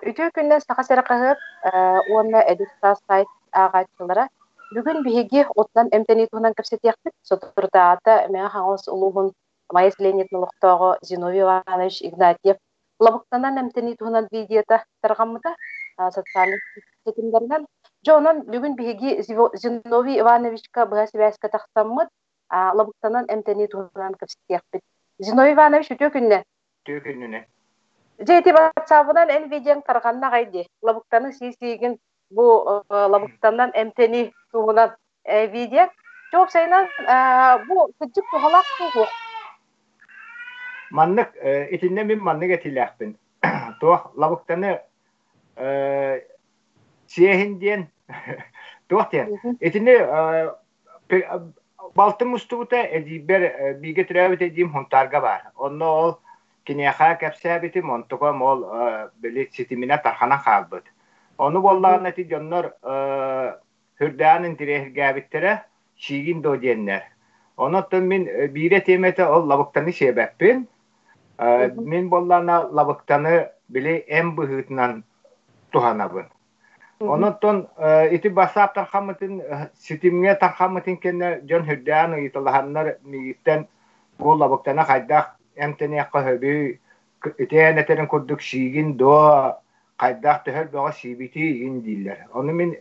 Үтүө күннэн Саха сирэ хаһыат уонна Эдэр саас сайт ааҕааччылара. Бүгүн биһиги отунан эмтэнии туһунан кэпсэтиэхпит. Соторутааҕыта Мэҥэ Хаҥалас улууһун Майа сэлиэнньэтин олохтооҕо Зиновий Иванович Игнатьев лабыктанан эмтэнии туһунан видеота тарҕаммыта социальнай ситимнэринэн. Дьэ онон бүгүн биһиги Зиновий Ивановичка быһа сибээскэ тахсаммыт лабыктанан эмтэнии туһунан кэпсэтиэхпит. Зиновий Иванович, үтүө күннэ! Үтүө күнүнэн. Дьэ ити ватсабынан эн видеоҥ тарҕанна аҕай дии. Лабыктаны сии-сиигин бу лабыктанан эмтэнии туһунан видео. Чэ уопсайынан бу кырдьык туһалаах суох. Маннык итиннэ мин маннык этилээхпин. Туох лабыктаны сиэһин диэн туох диэн итини Балтым устубута эдьиийбэр бииргэ төрөөбүт эдьиийим Һунтаарга баар. Онно ол киниэхэ кэпсээбитим, онтукам ол били ситиминэн тарханан хаалбыт. Ону буоллаҕына ити дьоннор сүрдээҕин интириэһиргээбиттэрэ, сиигин дуо диэннэр. Онон мин биирэ тиэмэтэ ол лабыктаны сиэбэппин. Мин буоллаҕына лабыктаны били эм быһыытынан туһанабын. Онон ити бассаап тархаммытын, ситимҥэ тархаммытын кэннэ дьон үрдээн ыйыталаһаннар миигиттэн бу лабыктана хайдах эмтэниэххэ сөбүй, итиэн этэрин курдук сиигин дуо, хайдах төһө бөҕө сиибитий игин дииллэр. Ону мин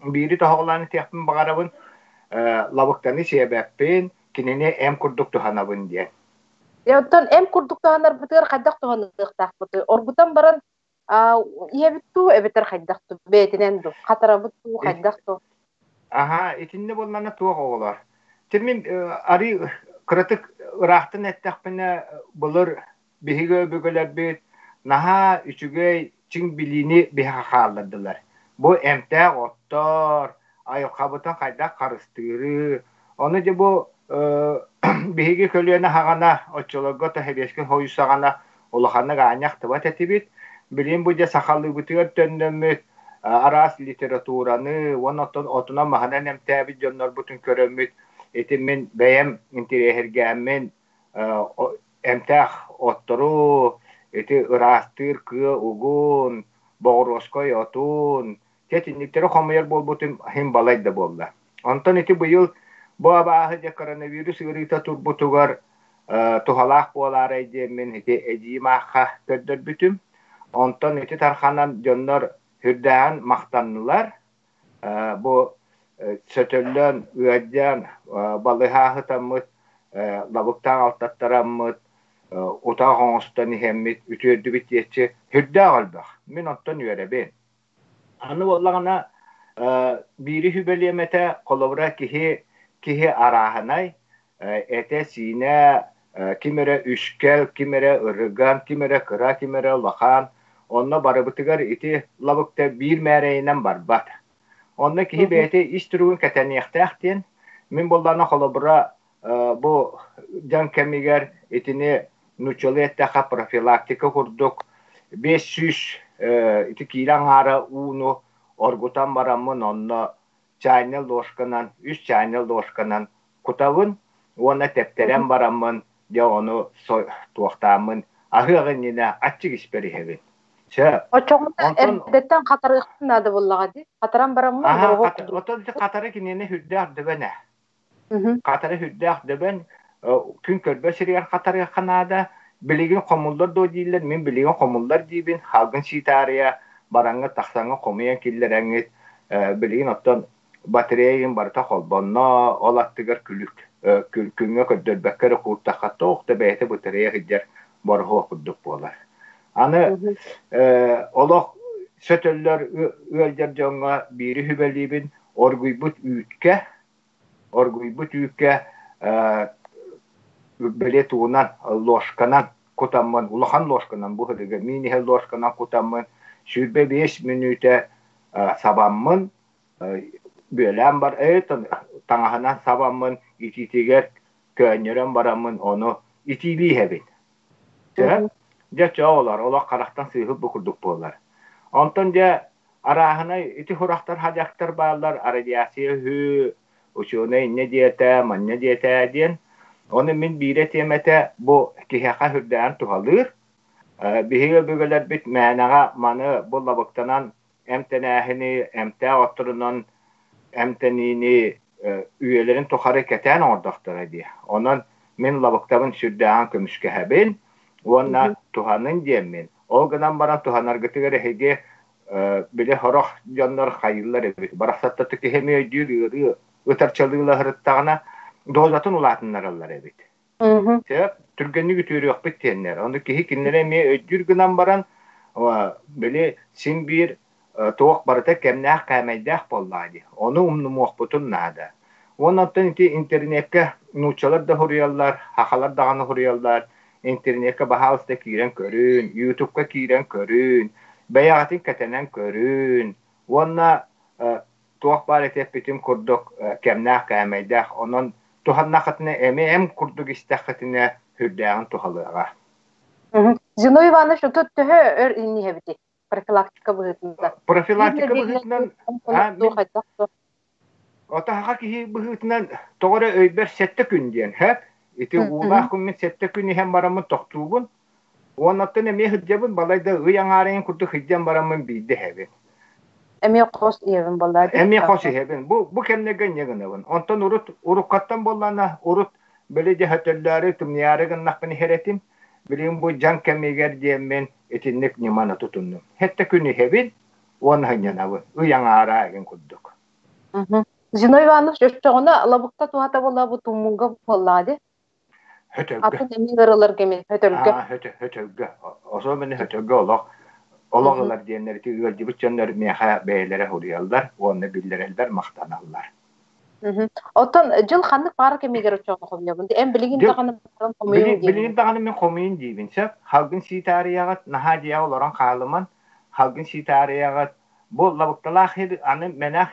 биири тоһоҕолоон этиэхпин баҕарабын, лабыктаны сиэбэппин, кинини эм курдук туһанабын диэн. Оттон эм курдук туһанарбытыгар хайдах туһаныахтаахпытый? Оргутан баран ийэбит дуу эбэтэр хайдах дуу бэйэтинэн дуу хатарабыт дуу хайдах дуу Аһаа, итиннэ буоллаҕына туох оҕолор? Ти мин арыы кыратык ыраахтан эттэхпинэ, былыр биһиги өбүгэлэрбит наһаа үчүгэй чиҥ билиини биһиэхэ хааллардылар. Бу эмтээх оттор, айылҕабытын хайдах харыстыыры, ону дьэ бу биһиги көлүөнэ хаҕана оччолорго Сэбиэскэй Союз саҕана улаханнык аанньа ахтыбат этибит. Билигин бу дьэ сахалыыбытыгар төннөммүт араас литератураны уонна оттон отунан-маһынан эмтээбит дьоннорбутун көрөммүт ити мин бэйэм интириэһиргээммин эмтээх оттору ити ыраастыыр кыа угун, боҕуруоскай отун, Дьэ итинниктэри хомуйар буолбутум иһин балай да буолла. Онтон ити быйыл бу абааһы дьэ коронавирус ыарыыта турбутугар туһалаах буолаарай диэммин ити эдьиийим аахха көрдөрбүтүм. Онтон ити тарханан дьоннор сүрдээҕин махтаннылар. Бу сөтөллөн, ыалдьан, балыһааһытаммыт, лабыктаах алтаттараммыт, утах оҥостон иһэммит үтүөрдүбүт диэччи сүрдээх элбэх. Мин оттон үөрэбин. Аны буоллаҕына биири сүбэлиэм этэ, холобура киһи киһи арааһынай, этэ-сиинэ ким эрэ үскэл, ким эрэ ырыган, ким эрэ кыра, ким эрэ улахан. Онно барыбытыгар ити лабыкта биир мээрэйинэн барбат. Онно киһи бэйэтэ ис туругун кэтэниэхтээх диэн, мин буоллаҕына холобура бу дьаҥ кэмигэр итини нууччалыы эттэххэ профилактика курдук 500 ити киилэ аҥаара ууну оргутан бараммын онно чайнай ложканан үс чайнай ложканан кутабын уонна тэптэрэн бараммын дьэ ону туохтааммын аһыах иннинэ аччык испэр иһэбин. Сөп. Оччоҕуна эрдэттэн хатарыахпын наада буоллаҕа дии. Хатаран бараммын Отон хатары кинини үрдээх дөбөнө. Хатара сүрдээх дөбөн, күн көрбөт сиригэр хатарыахха наада. Билигин хомуллар дуо дииллэр, мин билигин хомуллар диибин. Халгын сиитаарыйа бараҥҥыт тахсаҥҥыт хомуйан киллэрэҥҥит билигин оттон батарея барыта холбонно, ол аттыгар күлүк күҥҥэ көрдөрбөккө эрэ кууртахха туох да бэйэтэ батарея сылдьар бороһуок курдук буолар. Аны олох сөтөллөр ыалдьар дьоҥҥо биири сүбэлиибин, оргуйбут үүткэ оргуйбут үүккэ били тугунан ложканан кутаммын улахан ложканан бу сырыыга миин иһэр ложканан кутаммын 25 мүнүүтэ сабаммын бүөлээн бар таҥаһынан сабаммын итиитигэр көөнньөрөн бараммын ону итиилии иһэбин. Сөп? Дьэ чоо олор олох харахтан сыыһыт бу курдук буолар. Онтон дьэ Арааһынай ити сурахтар хадьахтар бааллар радиация үһү, учуонай инньэ диэтэ, манньа диэтэ диэн. Ону мин биирэ этиэм этэ, бу киһиэхэ сүрдээҕин туһалыыр. Биһиги өбүгэлэрбит мээнэҕэ маны бу лабыктанан эмтэнээһини, эмтээх отторунан эмтэниини үйэлэрин тухары кэтээн оҥордохторо дии. Онон мин лабыктабын сүрдээҕин көмүскэһэбин уонна туһанын диэммин. Ол гынан баран туһанаргытыгар эһиги били сорох дьоннор хайыыллар эбит. Барахсаттаты киһи эмиэ өйдүүр ыарыы ытарчалыылаһырыттаҕына дозатын улаатыннараллар эбит. Сөп, түргэнник үтүөрүөхпүт диэннэр. Ону киһи кинилэри эмиэ өйдүүр гынан баран, били син биир туох барыта кэмнээх кээмэйдээх буоллаҕа дии. Ону умнумуохпутун наада. Уонна оттон ити интернеккэ нууччалар да суруйаллар, сахалар даҕаны суруйаллар. Интернеккэ баһаалыста киирэн көрүн, ютубка киирэн көрүн, бэйэҕитин кэтэнэн көрүн. Уонна туох баар ити эппитим курдук кэмнээх кээмэйдээх. Онон туһаннаххытына эмиэ эм курдук истэххитинэ сүрдээҕин туһалыаҕа. Зиновий Иванович, отут төһө өр инниһэбитий? Профилактика быһыытынан. Профилактика быһыытынан Отаһаха киһи быһыытынан тоҕо эрэ өйбөр сэттэ күн диэн, һэп? Ити уулаах күммүн сэттэ күн иһэн бараммын тохтуубун. Уоннаттан эмиэ сылдьабын, балайда ый аҥаарыйын курдук сылдьан бараммын биирдэ иһэбин. Эмиэ хос иһэбин буоллаа дии. Эмиэ хос иһэбин. Бу бу кэмнэргэ инньэ гынабын. Онтон урут уруккаттан буоллаҕына урут били дьэ хөтөллөөрү тымныйаары гыннахпын иһэр этим. Билигин бу дьаҥ кэмигэр диэммин итинник ньыманы тутуннум. Сэттэ күн иһэбин уонна сынньанабын. Ый аҥаара игин курдук. Зиновий Иванович өччөҕүнэ лабыкта туһата буолла бу туммуга буоллаа дии. Хөтөлгө. Атын эмиэ ыарыыларга эмиэ хөтөлгө. Хөтөлгө. Особенно хөтөлгө олох олох ылар диэннэр ити ыалдьыбыт дьоннор миэхэ бэйэлэрэ суруйаллар уонна биллэрэллэр, махтаналлар. Оттон дьыл ханнык баар кэмигэр оччоҕо хомуйабын? Эн билигин даҕаны хомуйун диибин. Билигин даҕаны мин хомуйун диибин сөп. Халгын сиитаарыйаҕыт, наһаа дьиэҕэ олорон хаалыман. Халгын сиитаарыйаҕыт. Бу лабыкталаах сир аны мэнэх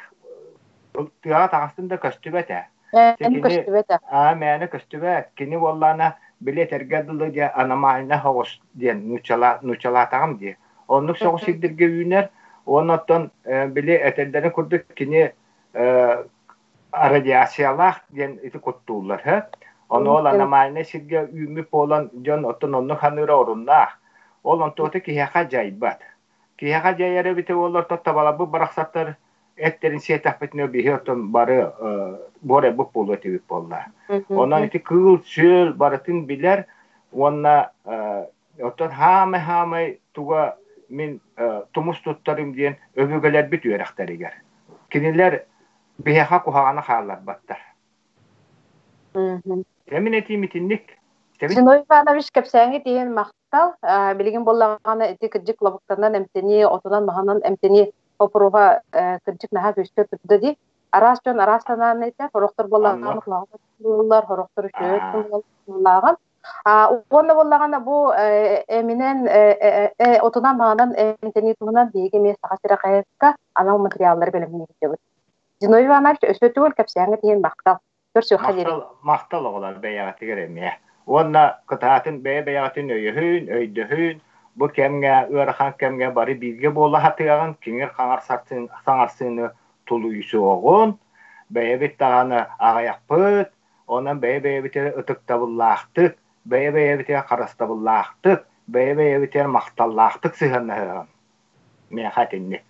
тыаҕа таҕыстын да көстүбэт ээ. Мээнэ көстүбэт ээ. Аа, мээнэ көстүбэт. Кини буоллаҕына били этэргэ дылы дьэ аномально соҕус диэн нууччалаатаҕым дии. Оннук соҕус сирдэргэ үүнэр. Уонна оттон били этэллэрин курдук кини радиациялаах диэн ити куттууллар. Һэ? Ону ол аномальнай сиргэ үүммүт буолан дьон оттон оннук ханыыра оруннаах. Ол онтуота киһиэхэ дьайбат. Киһиэхэ дьайар эбитэ буоллар табаларбыт барахсаттар эттэрин сиэтэхпитинэ биһи оттон бары буорайбыт буолуо этибит буолла. Онон ити кыыл-сүөл барытын билэр уонна оттон хаамай-хаамай туга мин тумус туттарым диэн өбүгэлэрбит үөрэхтэригэр. Кинилэр биһиэхэ куһаҕаны хаалларбаттар. Мин этиим итинник. Зиновий Иванович кэпсээҥҥит иһин махтал. Билигин буоллаҕына ити кырдьык лабыктанан эмтэнии, отунан-маһынан эмтэнии боппуруоһа кырдьык наһаа күүскэ турда дии. Араас дьон араас санааны этэр, сорохтор буоллаҕына куһаҕан буолаллар, сорохтор үчүгэй буоллааҕын. Уонна буоллаҕына бу эминэн отунан-маһынан эмтэнии туһунан биһиги эмиэ Саха сирэ хаһыакка анал материаллары бэлэмниибит. Зиновий Иванович өссө төгүл кэпсээҥҥит иһин махтал. Көрсүөххэ диэри. Махтал, махтал оҕолор бэйэҕитигэр эмиэ. Уонна кытаатын бэйэ-бэйэҕитин өйөһүн, өйдөһүн, бу кэмҥэ, ыарахан кэмҥэ бары бииргэ буола сатыаҕын, киҥир-хаҥар саҥарсыыны тулуйсуоҕун, бэйэбит даҕаны аҕыйахпыт, онон бэйэ-бэйэбитигэр ытыктабыллаахтык, бэйэ-бэйэбитигэр харыстабыллаахтык, бэйэ-бэйэбитигэр махталлаахтык сыһыаннаһыаҕын. Миэхэ итинник.